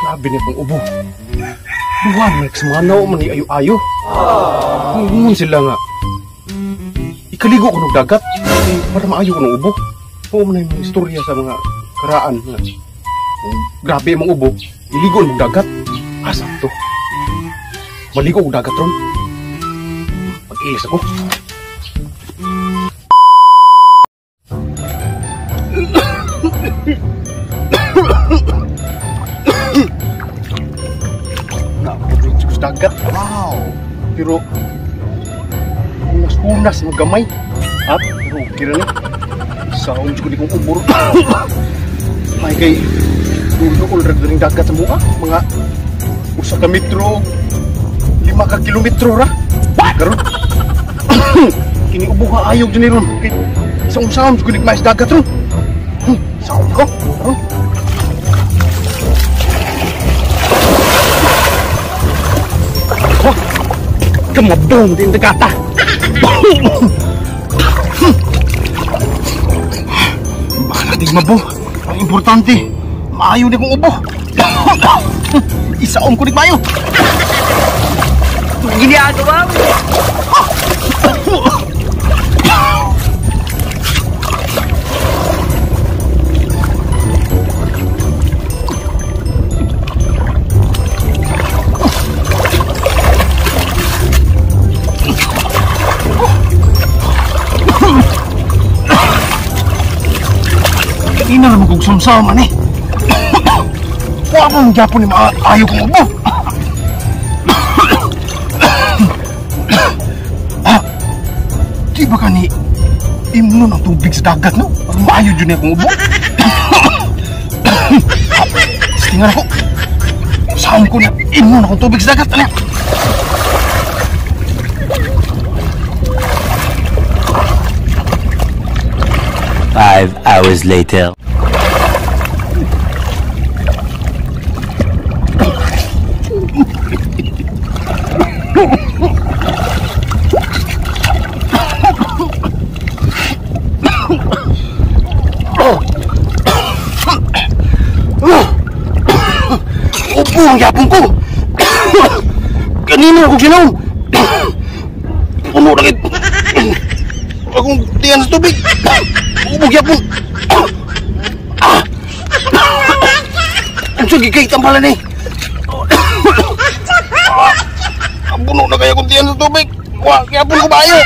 Grabe na akong ubo. Buwan, nagsamanaw man ni ayo-ayo. Ngungun sila nga. Ikaligo ko ng dagat para maayo ko ng ubo. Oo man yung istorya sa mga karaan nga. Grabe mong ubo, iligo ng dagat. Ah, sakto. Maligo ko dagat ron. Pag-ilis ako. Dagat. Wow. Pero hunas-hunas mo gamay. At pero kira ni. Saon jud ko kong ubor. May kay duol ra ring dagat sa mua, mga usa ka metro, 5 ka kilometro ra. Karon kini ubo ka ayog diri ron. Kay saon-saon jud ko mais dagat ron. Saon ko. Karon. Kemabong din dekata. Baka natin mabo. Ang importante, maayo ni kong ubo. Isaom ko ni maayo. Ginagawa mo. Ina naman kong samsama ni. Wa mong Japon ni maayo kong ubo. Di ba ka ni imnon ang tubig sa dagat, no? Maayo dyan niya kong ubo. Tingnan ako. Saan ko na imnon akong tubig sa dagat? Ano? 5 hours later. Upo ang yapon ko. Kanina ako ginaw. Puno na kit. Akong tiyan sa tubig. Ubo yapon. Ang sige kay tambala ni. Puno na kaya akong tiyan sa tubig. Wa, yapon ko bayo.